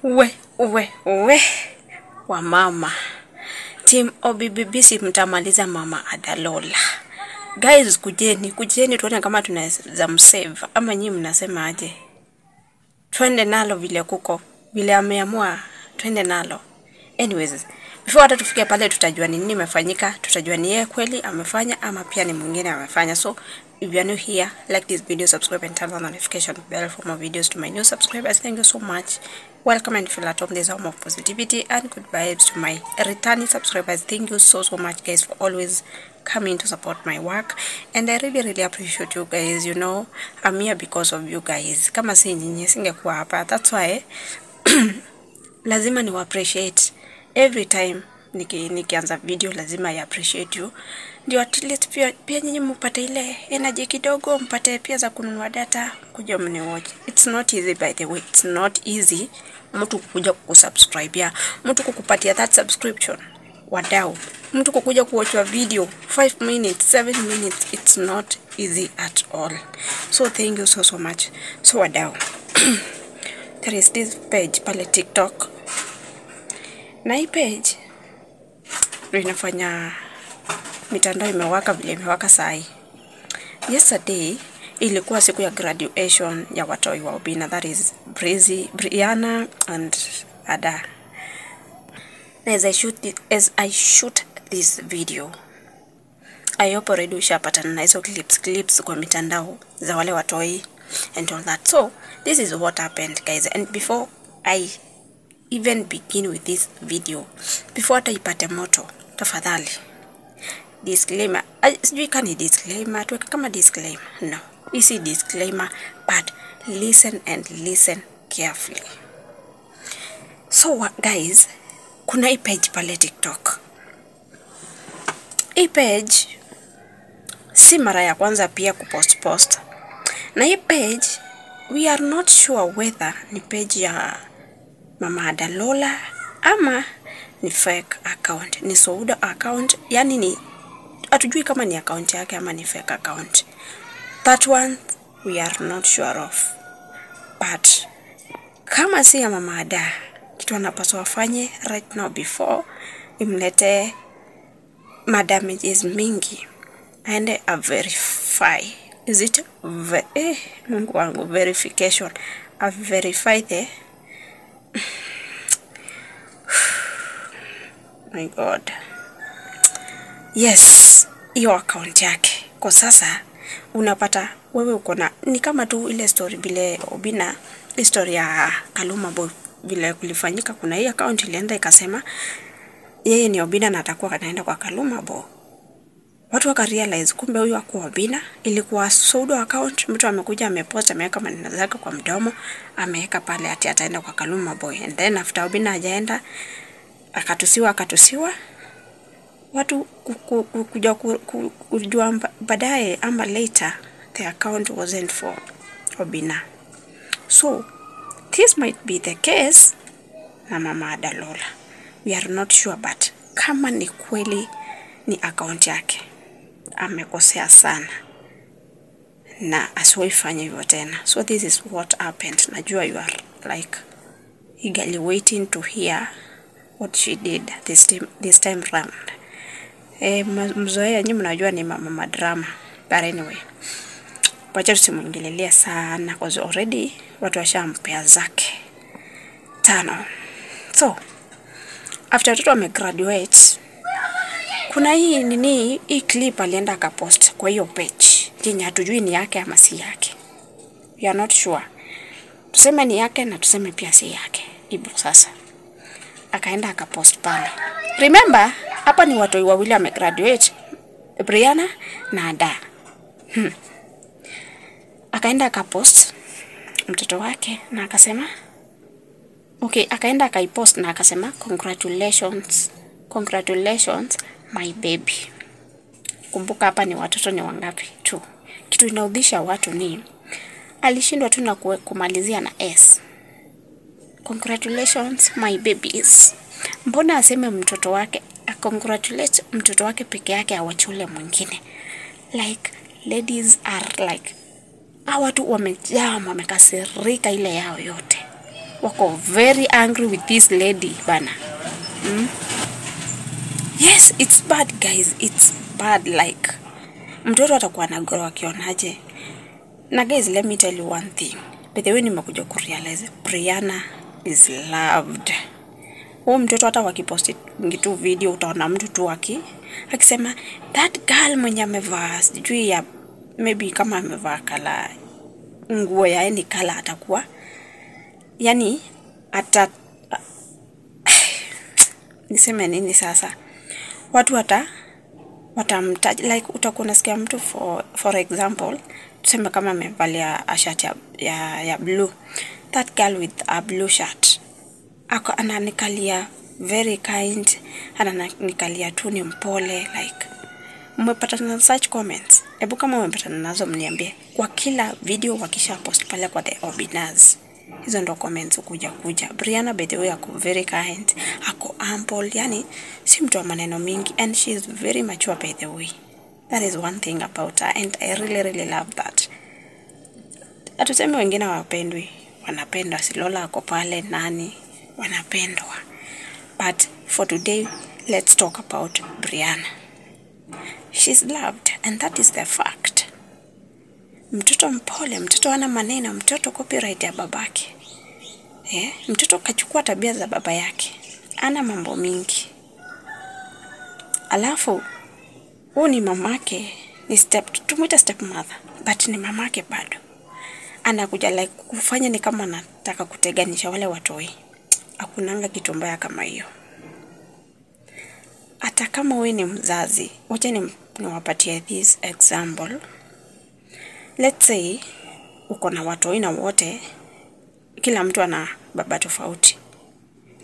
We we we wa mama team OBBB, si mtamaliza mama Adalola. Guys, kujeni kujeni tuone kama tunaweza msave ama nyinyi mnasema aje? Twende nalo vile kuko vile ameamua, twende nalo. Anyways, before hata tufike pale tutajua ni nini imefanyika, tutajua ni yeye kweli amefanya ama pia ni mwingine amefanya. So if you are new here, like this video, subscribe and turn on notification bell for more videos. To my new subscribers, thank you so much. Welcome and feel at home. This home of positivity and good vibes. To my returning subscribers, thank you so so much guys for always coming to support my work, and I really really appreciate you guys. You know, I'm here because of you guys. Kama si nyinyi singekuwa hapa. That's why lazima ni appreciate every time nikianza video, lazima I appreciate you, ndio at least pia nyinyi mpate ile energy kidogo, mpate pia za kununua data kuja mniwatch. It's not easy, by the way, it's not easy mtu kukuja kukusubscribe, ya mtu kukupatia that subscription, wadau, mtu kukuja kuwatch video 5 minutes, 7 minutes, it's not easy at all. So thank you so so much. So wadau, there is this page pale TikTok, na hii page ndio inafanya mitandao imewaka vile imewaka sahi. Yesterday ilikuwa siku ya graduation ya watoi wa Obina, that is Breezy, Brianna and Ada. As I shoot this video, I hope already ushapatana na hizo clips kwa mitandao za wale watoi and all that. So this is what happened guys, and before I even begin with this video, before hata ipate moto, tafadhali disclaimer, sijui kani disclaimer, tuweke kama disclaimer, no, easy disclaimer, but listen and listen carefully. So guys, kuna hii page pale TikTok. Hii page si mara ya kwanza pia kupost, na hii page we are not sure whether ni page ya mama Adalola ama ni fake account, ni pseudo account, yani ni hatujui kama ni account yake ama ni fake account. That one we are not sure of. But kama si ya mama Ada, kitu anapaswa afanye right now before imlete madamages mingi, aende a verify. Is it Mungu wangu, verification. A verify the my God. Yes, hiyo account yake. Kwa sasa unapata wewe uko na ni kama tu ile story vile Obina, story ya Kaluma Boy vile kulifanyika. Kuna hii account ilienda ikasema yeye ni Obina na atakuwa anaenda kwa Kaluma Boy. Watu waka realize kumbe huyu hakuwa Obina, ilikuwa pseudo account. Mtu amekuja amepost, ameweka maneno zake kwa mdomo, ameweka pale ati ataenda kwa Kaluma Boy, and then after Obina hajaenda akatusiwa. Watu kuja kujua baadaye ama later the account wasn't for Obina. So this might be the case na mama Adalola. We are not sure, but kama ni kweli ni account yake, amekosea sana na asiwaifanye hivyo tena. So this is what happened. Najua you are like eagerly waiting to hear what she did this time round. Mzoea nyinyi mnajua ni mama drama. But anyway, wacha tusimuingililie sana cause already watu washampea zake 5. So after watoto wamegraduate, kuna hii nini, hii clip alienda akapost kwa hiyo page yenye hatujui ni yake ama si yake. We are not sure. Tuseme ni yake na tuseme pia si yake. Hivyo sasa akaenda akapost pale. Remember, hapa ni watu wawili wamegraduate, Brianna na Ada. Akaenda akapost mtoto wake na akasema, okay, akaenda akaipost na akasema congratulations, congratulations my baby. Kumbuka hapa ni watoto ni wangapi? 2. Kitu inaudhisha watu ni alishindwa tu na kumalizia na S. Congratulations my babies. Mbona aseme mtoto wake, congratulate mtoto wake peke yake, awachule mwingine? Like ladies are like, hawa watu wamejaa, wamekasirika ile yao yote. Wako very angry with this lady bana. Yes, it's bad guys, it's bad. Like mtoto atakuwa anagrow akionaje? Na guys, let me tell you one thing. By the way, nimekuja kurealize Brianna is loved. Huyo mtoto hata wakiposti tu video utaona mtu tu akisema that girl mwenye amevaa sijui ya maybe kama amevaa kala nguo ya any color atakuwa yani ata niseme nini sasa, watu watamtaja like utakuwa unasikia mtu for example tuseme kama amevalia a shirt ya blue, that girl with a blue shirt ako ananikalia very kind, ananikalia tu ni mpole. Like mmepatana na such comments? Hebu kama umepatana nazo mniambie. Kwa kila video wakisha post pale kwa the Obinas, hizo ndo comments kuja. Brianna by the way ako very kind, ako humble, yani si mtu wa maneno mingi, and she is very mature by the way. That is one thing about her and I really really love that. Hatusemi wengine hawapendwi, wanapendwa. Silola ako pale, nani wanapendwa. But for today, let's talk about Brianna. She's loved and that is the fact. Mtoto mpole, mtoto hana maneno, mtoto copyright ya babake. Mtoto kachukua tabia za baba yake. Ana mambo mingi. Alafu huyu ni mamake, ni step, tumuita step mother, but ni mamake bado. Anakuja like kufanya ni kama anataka kuteganisha wale watoi. Hakunanga kitu mbaya kama hiyo. Hata kama wewe ni mzazi, wacha niwapatie this example. Let's say uko na watoi na wote kila mtu ana baba tofauti.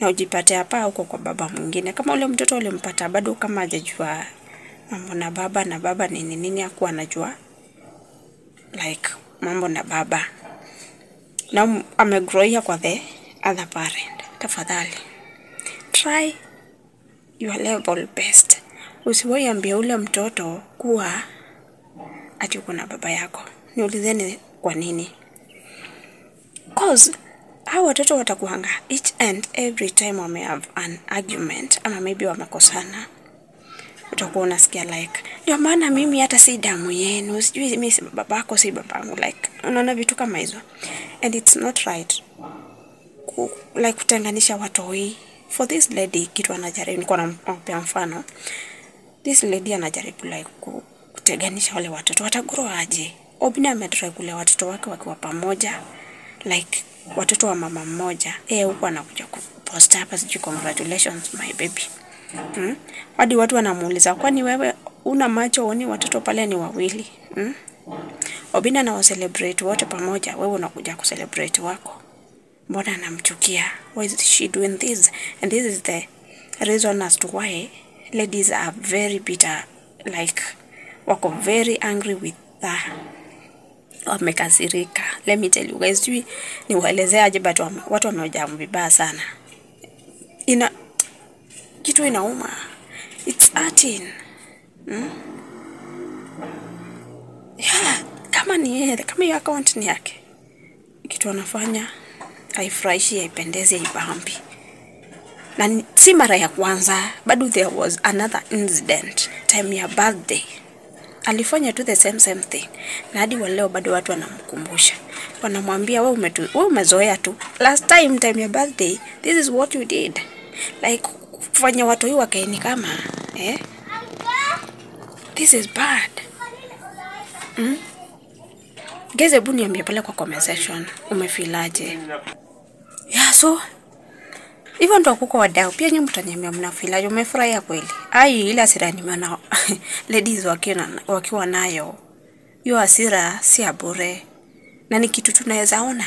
Na ujipate hapa uko kwa baba mwingine. Kama ule mtoto ulimpata bado kama hajajua mambo na baba nini nini, hakuwa anajua like mambo na baba. Na amegrowia kwa the other parent. Tafadhali try your level best. Usiwahi ambia ule mtoto kuwa ati uko na baba yako. Niulizeni kwa nini? Cause hao watoto watakuanga each and every time wame have an argument ama maybe wamekosana, utakuwa unasikia like ndio maana mimi hata si damu yenu, sijui mimi si babako, si babangu, like unaona vitu kama hizo. And it's not right like kutenganisha watoi. For this lady kitu anajaribu, niko nampea mfano, this lady anajaribu like kutenganisha wale watoto. Watagrow aje? Obina ametry kulea watoto wake wakiwa pamoja, like watoto wa mama mmoja. Huko anakuja kupost hapa sijui congratulations my baby. Hadi watu wanamuuliza kwani wewe una macho uoni watoto pale ni wawili? Obina na celebrate wote pamoja, wewe unakuja kucelebrate wako. Mbona anamchukia? Why is she doing this? And this is the reason as to why ladies are very bitter, like wako very angry with her. Wamekasirika. Let me tell you guys, sijui niwaelezee aje, but watu wamejaa vibaya sana. Ina kitu inauma. It's hurting. Yeah, kama ni yeye, kama hiyo account ni yake, kitu anafanya haifurahishi, haipendezi, haibambi. Na si mara ya kwanza, bado there was another incident time ya birthday. Alifanya tu the same thing. Na hadi wa leo bado watu wanamkumbusha. Wanamwambia wewe umezoea tu. Last time ya birthday, this is what you did. Like kufanya watu hii wakaeni kama this is bad. Guys, hebu niambie pale kwa comment section umefeel aje. Yeah, so hivyo ndo kuko wadau. Pia nyinyi mtaniambia mnafeel aje, umefurahia kweli? Ai, ile hasira nimeona ladies wakiwa nayo. Hiyo hasira si ya bure. Na ni kitu tunaweza ona.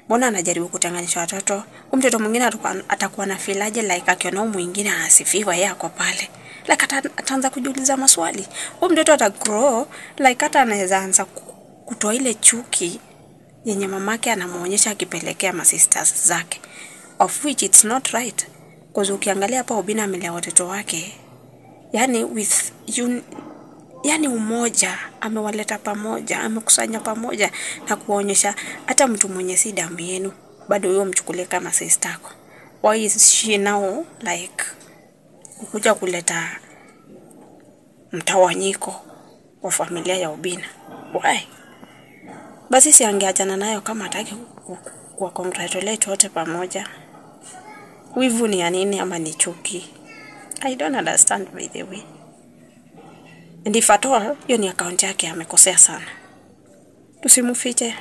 Mbona anajaribu kutenganisha watoto? Huyu mtoto mwingine atakuwa na feel aje like akiona huyu mwingine anasifiwa yeye ako pale. Like ataanza kujiuliza maswali. Huyu mtoto atagrow like hata anaweza anza kutoa ile chuki yenye mamake anamuonyesha akipelekea ma sisters zake, of which it's not right. Cause ukiangalia hapa Obina amelea watoto wake yani with yani umoja, amewaleta pamoja, amekusanya pamoja na kuwaonyesha hata mtu mwenye si damu yenu Bado huyo mchukulie kama sister yako. Why is she now like kukuja kuleta mtawanyiko wa familia ya Obina? Why? Basi si angeachana nayo kama hataki kuwa congratulate wote pamoja. Wivu ni ya nini ama ni chuki? I don't understand, by the way. And if at all, hiyo ni account yake, amekosea sana. Tusimufiche.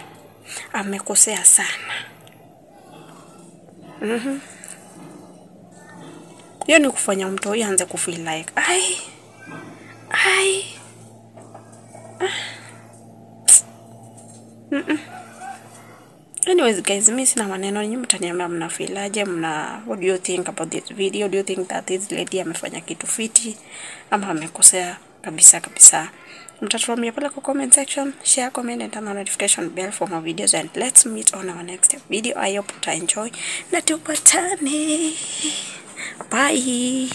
Amekosea sana. Hiyo ni kufanya mtu huyu aanze kufeel like ai ai. Anyways guys, mi sina maneno, nyinyi mtaniambia mna feel aje, mna what do you think about this video? Do you think that this lady amefanya kitu fiti ama amekosea kabisa kabisa? Mtatuambia pale kwa comment section, share, comment and turn on notification bell for more videos, and let's meet on our next video. I hope uta enjoy na tupatane. Bye.